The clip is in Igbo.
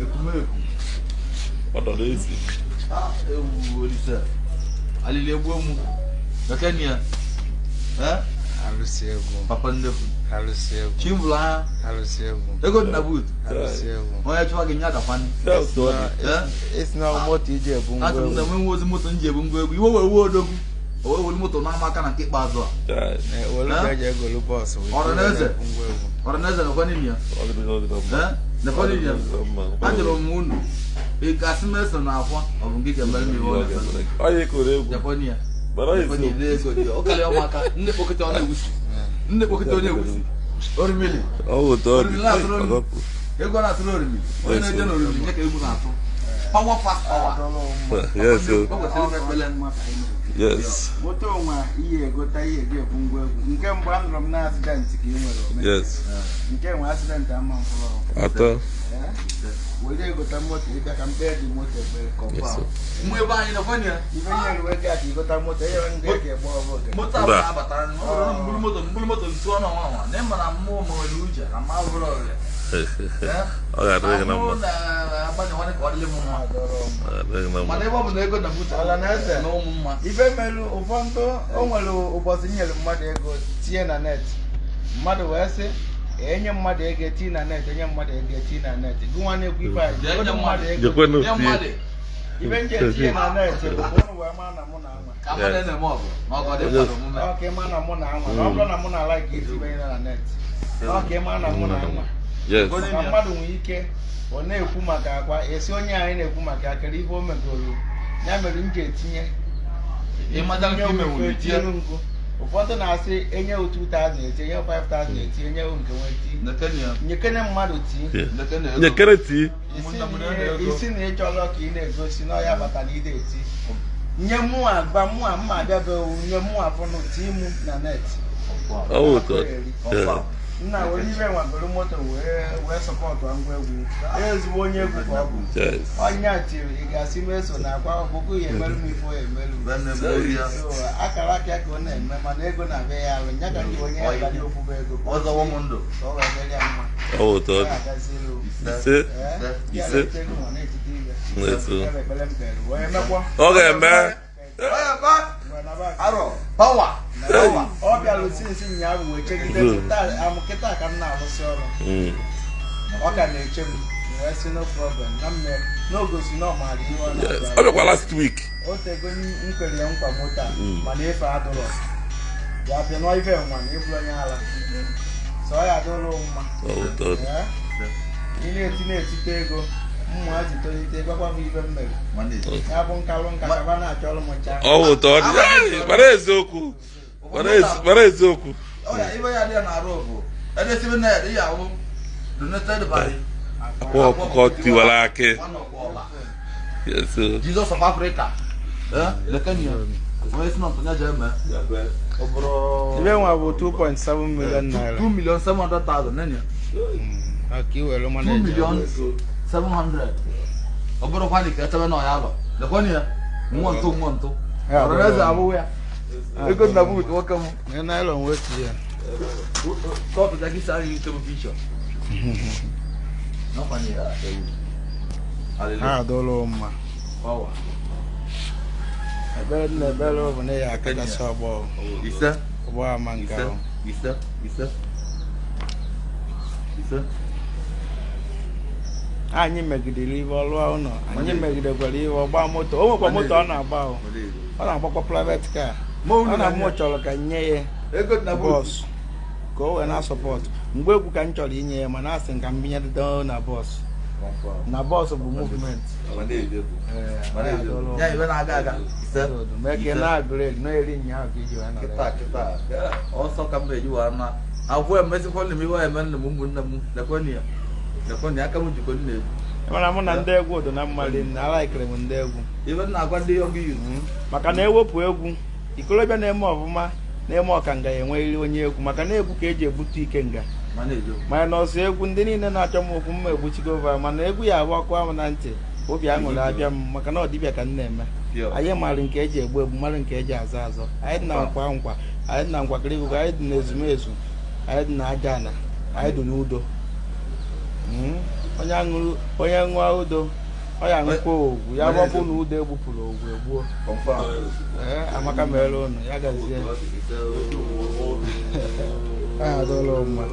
Ekwumekwu. Ọ nọ n'ezi. Ah, ewu Olise. Alili egbuo mụ. Bekeni ya. Eh? Alụsị egwu. Papa nnekwu. Alụsị egwu. Chimbụlụ anya. Alụsị egwu. Ego dị na boot. Alụsị egwu. Onye chụwa gị nya dakwanị. Eh? Esi na moto iji ebu ngwa Asị m na egwu. enwe ozi moto m ji ebu ngwa egwu. Iwe wee wuo odogwu. O wee were moto na-ama aka na nke ikpeazụ a. Were ka eji egolu bọọsụ wee Ọrụ na eze. ebu ngwa egwu. Ọra na eze nekwa n'imi ya. Eh? Nekwa n'imi ya. Ajụrụ m unu. Ị ga-asị m eso na akwa ọ bụ nke ga-emere m ihe ọ na-emere. Onye kụrụ egwu. Nekwa n'iya. Mana ọ Nekwa n'iya eziokwu. ego dị. Ọ karịa ụmụaka. Nne kpokọta ọ na-ewusi. Nne kpokọta ọ na-ewusi. Orimili. Ọ bụ otu ọ dị. Orimili na-atụrụ orimi. Ego na-atụrụ orimili. Onye na-eje n'orimili nye ka egwu na-atụ. Power fast power. Yes, o. O kwesịrị ime ekpele. Yes. Moto nwa ihe egota ihe eji ebu ngwa egwu. Nke mbụ anụrụ m na asidenti ka ị nwere ome. Yes. Nke nwe asidenti ama mfụrụ ọgwụ. Atọ. Were egota moto ịbịa ka m kpee dị moto ekpere. Yes, o. Mmụ ebe anyị nekwa n'iya. Ife nyere wee gaa ka igota moto, enyere ndị eke gba ọbụ oge. Moto a na-abatara ọ bụrụ na mburu moto mburu moto ntu ọnụ ọnwa nwa na ịma na mmụọ ma nwere uche na mma bụrụ ọrịa. Ọ ga-adịrị gị na mma. Na-agbanye nwanne ka ọ dịrị m mma. Ọ ga-adịrị gị na mma. Mana ebe ọ bụ na ego na buta Ala na eze. na ụmụ mma. Ife merụ ụfọdụ o nwere ụbọchị m nyere mmadụ ego tinye na net mmadụ wee sị enye mmadụ ego etinye na net enye mmadụ ego etinye na net gị nwa na-ekwu ife a Jee nye godu mmadụ ego Jekwenụ Nye mmadụ tie. ife nje etinye na net bụ ka ụnụ wee maa na mụ na anwa ka mmadụ na-eme ọgụ na ọgụ dị mkpa n'omume. ọ ka ị maa na mụ na anwa na ọ bụrụ na mụ na like itinye na net ọ ka ị maa na mụ na anwa Yes. ka mmadụ nwee ike ọ na-ekwu maka akwa esi onye anyị na-ekwu maka akara ife o megoro ya mere m ji etinye Ịmata nke ime nwere Tinye tie. nkụ. Ụfọdụ na-asị enye 2000 eti enye 5000 eti enye nke nwe tii Nekene ya. nyekene mmadụ tii Nekene ego. Nyekere tii. Ụmụnna m na-ego ego. isi na ị chọrọ ka ị na-egosi na ọya bata na ide eti nye mụ agba mụ a mma abịa be nye mụ afọnụ tii mụ na net Ọ bụ otu ọ dị. Confirm. Nna were ibe nwagoro moto wee wee sọpọtụ ngwa egwu ezigbo onye egwu ka ọ bụ Yes. ọnya tiri ị ga-asị m eso na akwa ọkpụkụ ya emerụ m ifo ya emerụ m. Bene m ori ya. So, akara aka ka ọ na-eme mana ego na-abịa ya arụ nya ka ndị onye ya gara ofufe ego ka Ọ zọwọ m ndụ. ọ wee dịrị ya mma. Ọ bụ otu ọ Ọ dị. ga-agaziri o. Ise. Ee, ya Ise. na-ete ego ma na-etite ibe. Ise. Ya bụ ekpere m kpere, wee mekwa. Ọ ga-eme. Onye ba Mgbe na ba- arọ power. Power. Ọ bịara osi nsi nyaa bụ wee chegide m taa amụ kịta ka m na-arụsị ọrụ ọ ka na-eche m wee sị no problem na mme n'ogosi na ọ maara ihe ọ Yes. na-abịa Ọ bịakwa last week. O tego m kwere ya nkwa moto a mana efe adụrọ ya bịa nọ ife nwa na ịbụrụ onye ala sọ ya adụrụ mma. Ọ bụ otu ọ dị. Ee? Ị na-eti na-etite ego mmụọ ji tolite gwakwa m ife m mere ya bụ nkalụ nka ka ba na-achọrọ m ncha. Ọ bụ otu ọ dị. Hey, Mara eziokwu. Mara eziokwu. Ọya ibe ya dị ya na-arụ bụ edesibe na ya dị ya awụ donated by Akwa ọkụkọ tiwara akị. one of ọba. Yes. o. Jesus of Africa. Eh? Lekene ya. Onye si na ntụnye jee mee. Ọ bụrụ Ibe nwa bụ 2.7 million naira. 2 million 700,000 nene ya. Ka i were mana 2 million 700. Ọ bụrụ kwani ka echebe na ọya alọ. Lekene ya. Nwa ntụ nwa ntụ. Ya, Ọrụ eze abụghị ya. Ego nna bụ nwoke m. Nye nylon wee tinye ya. Kọpụ jaki sáré yìí tó píṣọ. N'ọkwa ni ya ewu. Ha Hallelujah. adụrụ mma. Power. Ebere dị na ebere bụ na ya akachasị ọgbọ Ise. ọgbọ ama nke Ise. ahụ. Ise. Ise. Ise. Anyị megidere ibe ọlụ ụlọ anyị megidekwara ibe ọgba moto o nwekwa moto ọ na-agba o ọ na-agbakwa private car ọ na mụ chọrọ ka nye ya Ego dị na buut. bọọsụ ka o wee na-asọpọtụ mgbe egwu ka m chọrọ inye ya mana asị m ka m binye na bọọsụ na bọọsụ bụ movement. Ya iwe na-aga aga. Ise. Mee ka ị na-agrade na-eri nyaahụ ka iji wee nọrọ Kịta ya. kịta. Ọsọ ka m ga-eji wee na. Akwụ emesikwa nne m iwe eme nne m ụmụnne m. Lekwenụ ya. Lekwenụ ya aka m jikọ nne egwu. Mana mụ na ndị egwu dị na mmali na alaikiri m ndị egwu. Iwe m na-agwa ndị young youth. Maka na ewepụ egwu ikolobịa na-eme ọfụma na-eme ọkanga ya enwerịrị onye egwu maka na egwu ka eji ebute ike nga Ma na-ejo. mana na ọsọ egwu ndị niile na-achọ m okwu mma egbuchigo mana egwu ya abụ ọkụ ahụ na ntị obi aṅụrị abịa m maka na ọ dịbịa ka m na-eme. Pure. Anyị maara nke eji egbu egbu mara nke eji azọ azọ anyị dị na nkwa nkwa anyị dị na nkwakịrị ikuku anyị dị na ezumezu anyị dị na aja ana anyị dị n'udo. Onye aṅụrụ, onye ṅụọ udo, ọ ya aṅụkwa ogwu ya, gbapụ na udo egbupụrụ ogwu egbuo. Confirm. Ee, amaka mere unu, ya gazie. Aha adọla mma.